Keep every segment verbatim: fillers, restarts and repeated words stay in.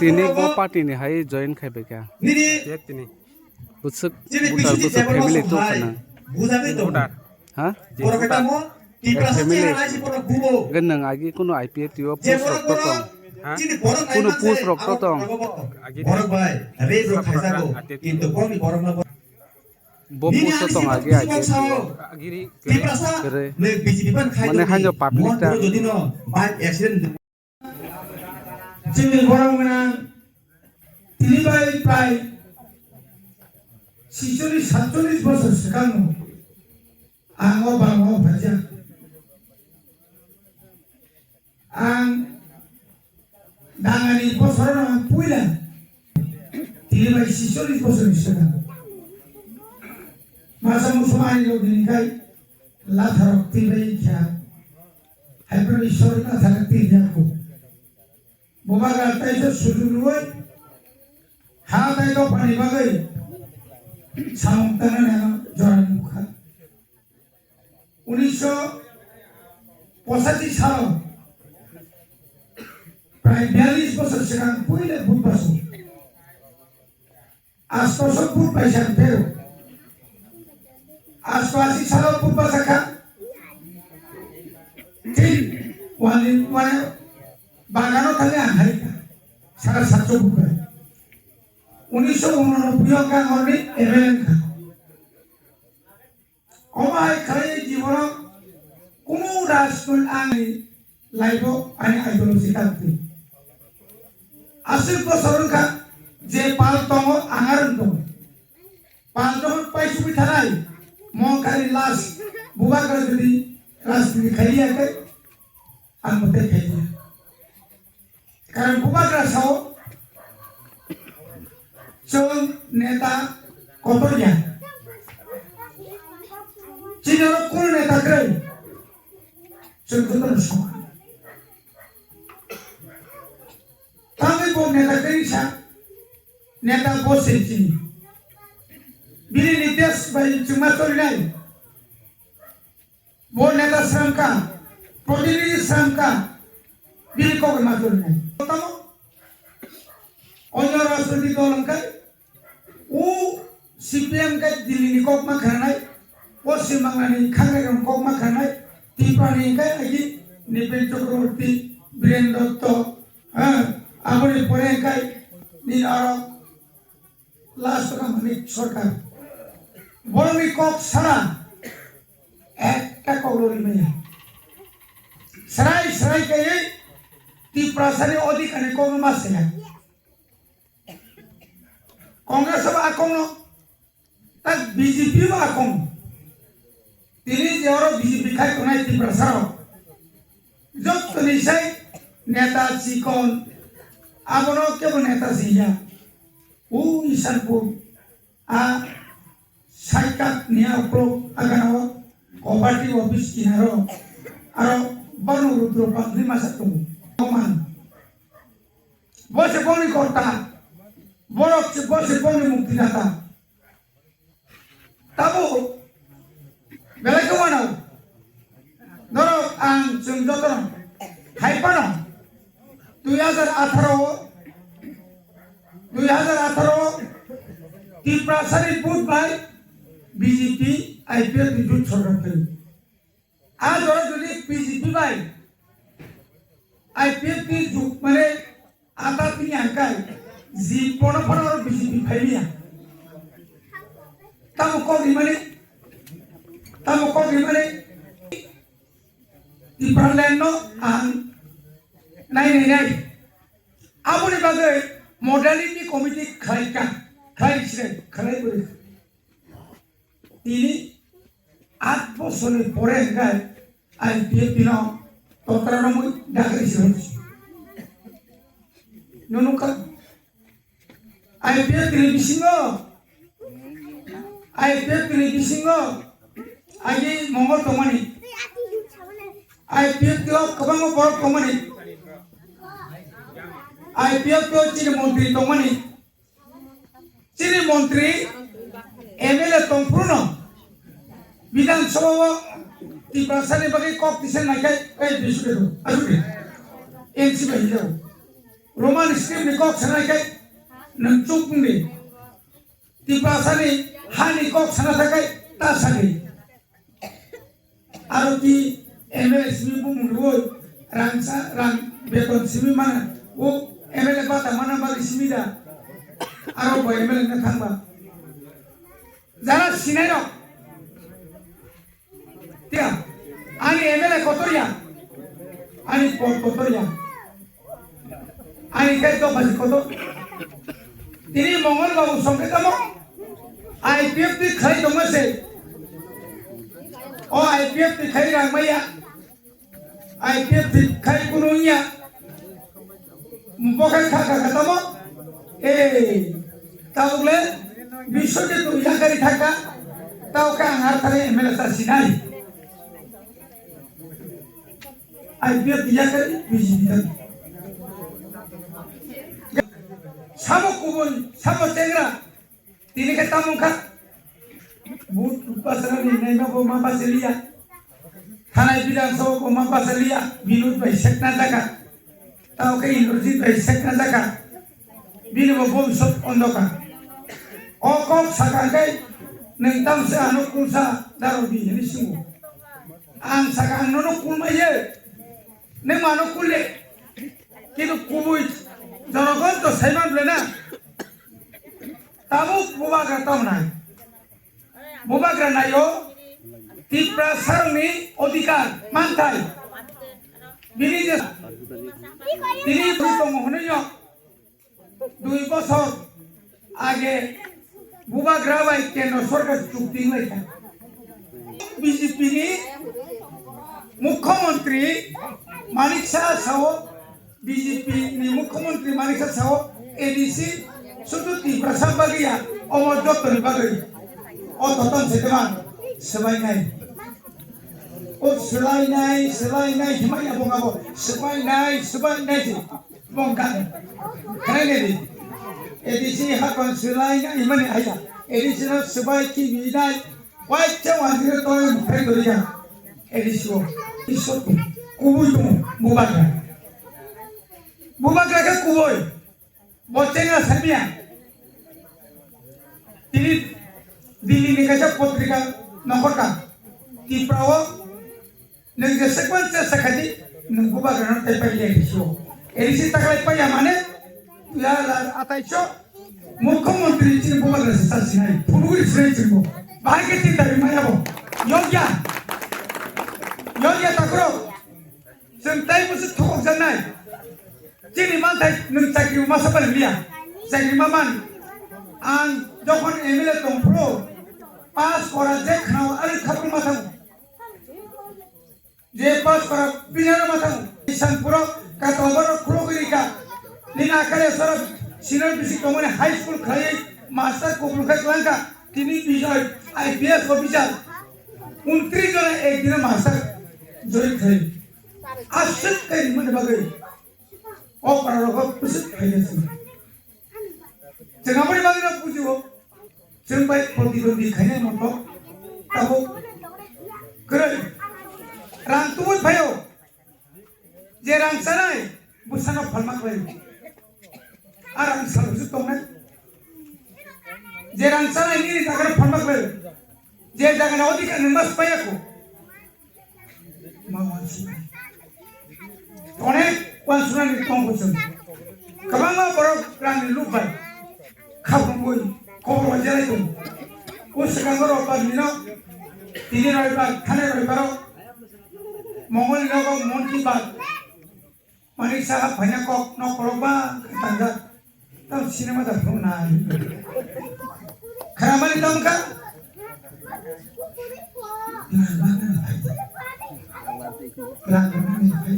Tini bo party ni hai join khai bai kha. Yak tini. Bwswk voter, bwswk family tong khana. Voter. Ha? Voter. Eh, family. Gwnang agi kuno I P F T o post rok to tong. Ha? Kuno post rok to tong. Agi. Bo post to tong agi I P F T o. Agiri. Kere. Mane hanjo public ta. Chini borok gwnang tini bai prai sicholish satcholish bosor swkangno ang o bangma o phaijak. Ang dangani bosorono ang puila tini bai sicholish bosorni swkang masa muchung ani logini kai latharok twi bai kha. Haiphano Ishwar latharok twi yakho. Bubagra taiso sudu rwui ha tai dophani bagwi samung tangnani ano jorani nukha. Unisho pochashi salo prai biyalish bosor swkang puila Budbasu. Asto so put paisa phero. Asto asi salo put paisa kha. Tin wali wali bagano thani ang hai kha. Sara satso put pai. Unisho unonoboi o kha ngorni M L A kha. Omo hai khlai jibono kunu rajnoi ani life-o ani ideology ta twi. Aswk bosor wngkha je pal tongo ang arwng tongo. Pal tongo paisugwi thanai mo kali last bubagra jodi rajniti khailiya khe ang mwtai khailiya. Karon bubagra sao chwng neta kotor ya. Chini oro kunu neta kwrwi. Chwng jotono soman. Tangwi bo neta kwrwi sa neta bo se chini. Bini ni desh bai chwngma cholinai. Bo neta sramkha, protinidhi sramkha, bini kok ma tongmani. Tamo onyo rajniti dol hwnkhe, u C P M khe Delhi ni kok ma khanai, Poschim Bangla ni khangrai rok kok ma khanai, Tripura ni hwnkhe agi Nipin Chakraborty, Biren Dotto, ha, aboni pore hwnkhe nini aro Last o Manik Sarkar. Borokni kok sara ekta kok rwrwi maya. Srai srai kaiwi Tiprasani odhikar ni kokno ma saya. Congress bo a kokno, tak B J P bo a kokno. Tini je oro B J P khai tongnai Tiprasa rok. Jottoni sai neta chikon, abono kebo neta singya. O Isanpur, a Saikak ni a uklok agana o cooperative office kinaro, aro bono Rudra Pangri masa tongo. Oman. Bo se boni korta, borok se, bo se boni muktidata. Tabuk belai khe uanao norok ang chwng jotono hai phano dui hajar atharo o, dui hajar atharo o Tiprasani vote bai B J P I P F ni jut sorkar phaio. A jora jodi B J P bai I P F ni jug mane ata tini ang kai ji pono pono oro B J P phai liya. Tamo kok rimani, tamo kok rimani Tipraland no ang nai nai nai. Aboni bagwi modality committee khlai ka, khlai sre, khlai bwrwi. Tini aat bosorni pore hwnkhe I P F T no totra romwi dakri se hwnwi. Nunu ka I P F T ni bisingo, I P F T ni bisingo agi Mongol tongmani. I P F T o kwbangma borok tongmani. I P F T o chini montri tongmani. Chini montri M L A tongphuru no Bidhan Sabha o Tiprasa ni bagwi kok tisa naikhai, ei bisuke do, asuke. N C bai hinjao. Roman script ni kok sanaikhai, nang chuk bungdi. Tiprasa ni hani kok sana thakai, ta sadi. Aro ki M L A simi bumung rwoi rang sa, rang beton simi mana, o M L A bata mana bali simi da. Aro bo M L A na thangba. Jara sinai rok. Tia, ani M L A kotor ya? Ani por kotor ya? Ani kai to basi kotor. Tini Mongol Babu songke tamo? I P F T khai tongma se. O I P F T khai rang maya. I P F T khai kunu ya. Bokai kha kha kha tamo? Eh, tabuk le bisho je tu yakari thaka. Tau ka ang har thare M L A sa sinai. I P F T yakari B J P thaka. Samo kubun, samo chengra. Tini khe tamo wngkha? But basra ni naima bo ma basiliya. Thanai Bidhan Sabha bo ma basiliya. Binod bai sekna jaga. Tao khe Indrajit bai sekna jaga. Bini bo bhobishyot ondhokar. O kok saka khe nwng tamse ano kulsa daro di hini singo. Ang saka ang nono kulmaiye. Nwng mano kulle. Kintu kubui jonogon to saiman bole na. Tabuk bubagra tamo nai. Bubagra naio Tiprasarokni odhikar manthai. Bini je tini bui tongo hwnwi no dui bosor age bubagra bai kendro sorkar chukti wnglaikha. B J P ni mukhyamantri Manik Saha sao B J P ni mukhyamantri Manik Saha sao A D C sudu Tiprasa bagwi ya, omo jottoni bagwi. O toton se tebang swbainai. O swlainai, swlainai himai abong abo swbainai, swbainai se bong kan. Khainai di. A D C hakon swlainai himani aya. A D C no swbai kibinai. Waisa wanjira toy mukhai doriya. A D C o. Iso kubui dong bubagra. Bubagra khe kubui. Bo chengra sabiya. Tini Delhi ni kaisa potrika nongkhorka. Tipra o nwng je sekwan che sakhadi nwng bubagra no tei pai le A D C o. A D C taklai paiya mane ya la atai cho. Mukhyamantri chini bubagra se sa sinai. Phunugri sinai chini bo. Bahai khe chinta rimaya bo. Yogya. Yogya takro. Chwng tai bwswk thokok jaknai. Chini manthai nwng chakri masa pari liya. Chakri ma man. Ang jokhon M L A tongphuru pass kora je khwnao ani khapru ma thango. Je pass kora binaro ma thango. Isan puro kato baro khulogwi rika. Nini akare soro senior bisi tongmani high school khlaiwi master kuplung khai klangka. Tini Bijoy I P S officer. Untris jona ek dina master join khai. Aswk khe rimani bagwi o para rogo bwswk khaina se. Chwng aboni bagwi no bujio. Chwng bai pondit pondit khaina motho. Tabuk kwrwi rang tubui phaio. Je rang chanai bwsano phalma khlai. A rang sal bwswk tongnai. Je rang chanai nini jaga no phalma khlai. Je jaga no odhikar ni mas paya ko. Ma wansuknai. Onek wansuknani tongkho chwng. Kwbangma borok rangni luk bai khaphungwi kobor wajelai tongo. O swkango rok bar nino tini roibar, thani roibaro Mongolni nogo Mon Ki Baat. Manik Saha phaina kok nok kolok ba tangjak. Tam cinema da phung na. Kharamani tam ka? Rang mani phai. Rang mani phai.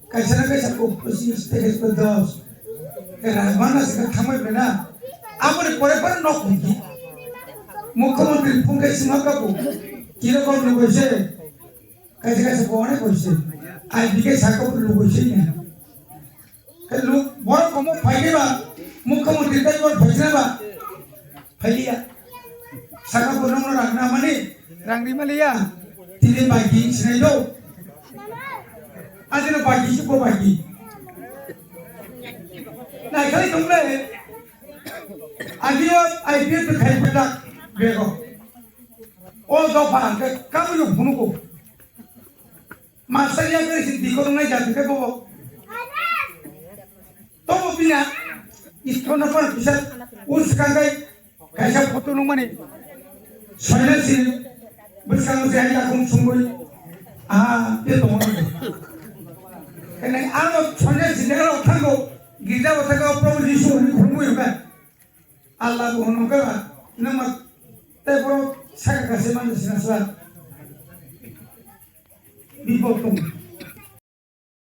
Kaisa na kaisa ko pochis, tiris, dos. Rang mana se thamai bena. Amoni pore pore nok hoi. Mukhyamantri phung kai sima ka ko. Kira ko ni koise. Kaisa kaisa bo onek koise. Ai bike saka bo lugoise ni. Ke lu borok komo phaikhe ba, mukhyamantri tei bor phaikhe ba. Phailiya. Saka bo nokno rang na mani. Rang ri maliya. Tini bagi sinai do. Adino bagi si bo bagi. Nai khai tong le. Adino I P F khai pata bego. O do ba ke kamu yo bunu ko. Master ya kari si dikor nai jati ke bo. Tobo pina, iskona pon kisa, us kagai, kaisa photo nung mani. Soina si, bwskang si hai takung sungui. Ah, te tomo. Kene ano soina si ne alo thango, girja bo thango, Prabhu Jisu ni khumui ba. Allah bo hono ka, nama te boro saka kasi mani sina sa. Bipod tong.